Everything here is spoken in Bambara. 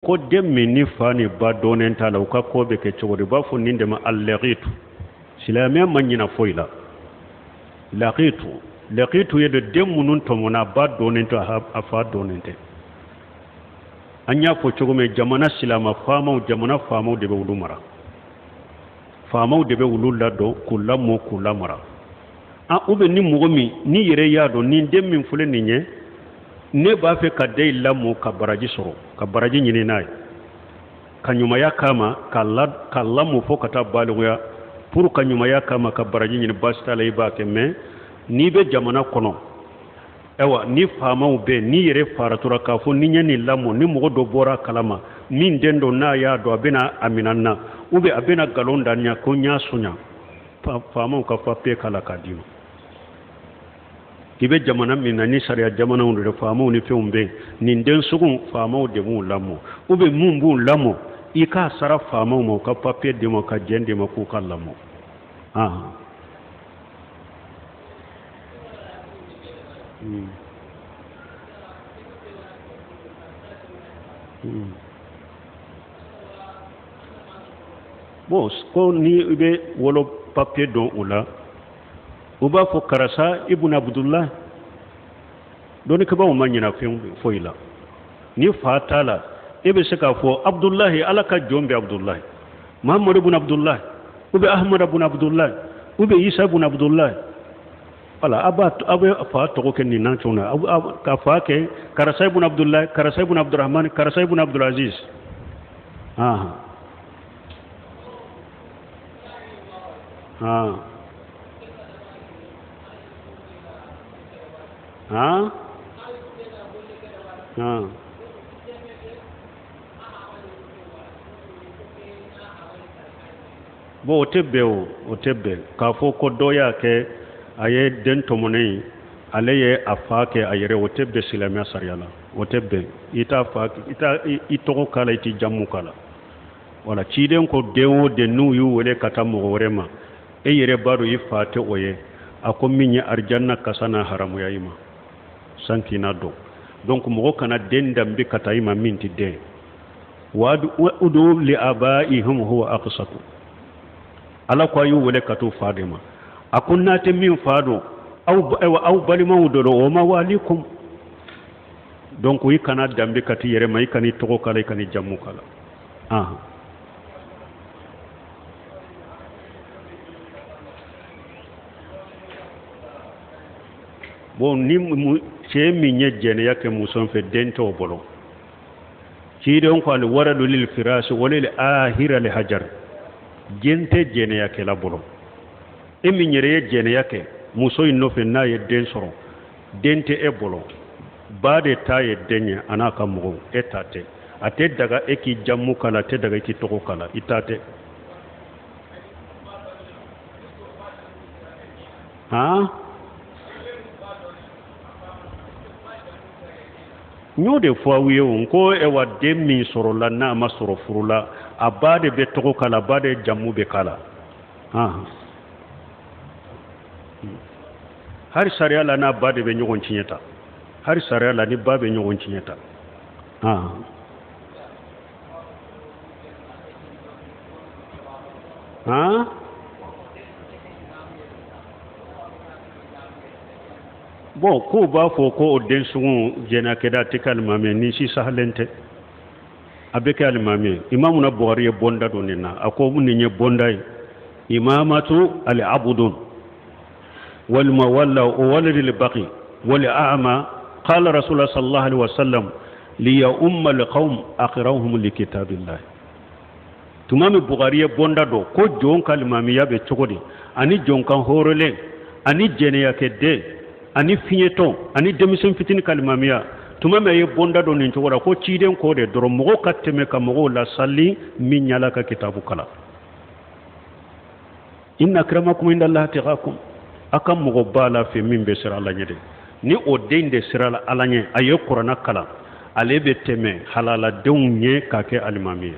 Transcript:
Ko den min ni fa ni ba dɔnnen t'a la, u ka ko bɛ kɛ cogo di? U b'a fɔ nin de ma alakitu. Silamɛya ma ɲina foyi la. Lakitu, lakitu ye de den minnu tɔmɔna, ba dɔnnen tɛ, a fa dɔnnen tɛ. An y'a fɔ cogo min, jamana silama faamaw, jamana faamaw de bɛ olu mara, faamaw de bɛ olu ladon, k'u lamɔ, k'u lamara. A u bɛ ni mɔgɔ min n'i yɛrɛ y'a dɔn nin den min filɛ nin ye, ne b'a fɛ ka den in lamɔ ka baraji sɔrɔ, ka baraji ɲini n'a ye, ka ɲumanya k'a ma, k'a lamɔ fo ka taa balikuya, pour ka ɲumanya k'a ma, ka baraji ɲini, baasi t'a la, i b'a kɛ. Mais n'i bɛ jamana kɔnɔ, ayiwa, ni faamaw bɛ, n'i yɛrɛ faratura k'a fɔ ni n ye nin lamɔ, ni mɔgɔ dɔ bɔra a kalama min den don, n'a y'a dɔn, a bɛna a minɛ n na, ou bien a bɛna nkalon da n ɲɛ ko n y'a sonya, faamaw ka papiye k'a la k'a d'i ma. I bɛ jamana min na, ni sariya jamanaw de, faamaw ni fɛnw bɛ yen, nin den sugu faamaw de b'u lamɔ, ou bien mun b'u lamɔ, i k'a sara faamaw ma, u ka papiye d'i ma, ka jɛn d'i ma k'u ka lamɔ. Ah. Bon, ko ni i bɛ wolo papiye don u la, u b'a fɔ karisa ibn Abudulayi. Dɔnnikɛbaaw ma ɲina fɛn foyi la. Ni fa t'a la, e bɛ se k'a fɔ Abudulayi, Ala ka jɔn bɛ Abudulayi, Mahamadu bun Abudulayi, ou bien Ahamada bun Abudulayi, ou bien Isa bun Abudulayi. Wala a b'a, aw bɛ fa tɔgɔ kɛ nin n'a cogo na, ka fa kɛ karisa ibn Abudulayi, karisa ibn Abudurahamani, karisa ibn Abudulaziz. Ah ah ah ah. Bon, o tɛ bɛn, o tɛ bɛn k'a fɔ ko dɔ y'a kɛ, a ye den tɔmɔnen ye, ale ye a fa kɛ a yɛrɛ. O tɛ bɛn silamɛya sariya la, o tɛ bɛn. I t'a fa, i t'a i tɔgɔ k'a la, i t'i jamu k'a la. Wala ciden ko den o den n'u y'u wele ka taa mɔgɔ wɛrɛ ma, e yɛrɛ b'a dɔn i fa tɛ o ye, a ko min ye arijanna kasa na haramuya i ma san k'i na dɔn. Donc mɔgɔ kana den danbe ka taa i ma min tɛ den. Wa udu li abaihim huwa aqsatu. Ala ko a y'u wele ka t'u fa de ma. A ko n'a tɛ min fa dɔn, aw balimaw dɔ don, o mawalikum. Donc i kana danbe ka t'i yɛrɛ ma, i kana i tɔgɔ k'a la, i kana i jamu k'a la. Ah. Bon, ni cɛ min ye jɛnɛya kɛ muso fɛ, den t'o bolo. Ciden ko al waladu lil firasi wa lil ahira al hajar. Den tɛ jɛnɛyakɛla bolo. E min yɛrɛ ye jɛnɛya kɛ muso in nɔfɛ, n'a ye den sɔrɔ, den tɛ e bolo. Ba de ta ye den ye, a n'a ka mɔgɔw. E ta tɛ. A tɛ daga e k'i jamu k'a la, a tɛ daga e k'i tɔgɔ k'a la, i ta tɛ. Han, n y'o de fɔ aw ye o, n ko ɛwa, den min sɔrɔla n'a ma sɔrɔ furu la, a ba de bɛ tɔgɔ k'a la, a ba de jamu bɛ k'a la. Han, hali sariya la, n'a ba de bɛ ɲɔgɔn tiɲɛ ta. Hali sariya la, ni ba bɛ ɲɔgɔn tiɲɛ ta. Han han. Bon, k'u b'a fɔ ko o den sugu jɛnɛkɛda tɛ kɛ alimami ye. Nin si sahalen tɛ, a bɛ kɛ alimami ye. Imamuna Buhari ye bonda don nin na. A ko nin ye bonda ye: imamatu al abudun walima wala o waladil baqi wal a'ma. Qala rasulullah sallallahu alaihi wasallam liya umma al qawm aqrahum li kitabillah. Tuma min Buhari ye bonda don ko jɔn ka alimamiya bɛ cogo di, ani jɔn kan hɔrɔnlen, ani jɛnɛyakɛ den, ani fiɲɛtɔ, ani denmisɛn fitinin ka alimamiya, tuma min a ye bonda don nin cogo la, ko ciden ko de dɔrɔn mɔgɔw ka tɛmɛ ka mɔgɔw lasali min y'Ala ka kitabu kalan. Inna akramakum indallahi atqakum. A ka mɔgɔ ba la fɛ min bɛ siran Ala ɲɛ de, ni o den de sirala Ala ɲɛ, a ye kuranna kalan, ale bɛ tɛmɛ halaladenw ɲɛ ka kɛ alimami ye.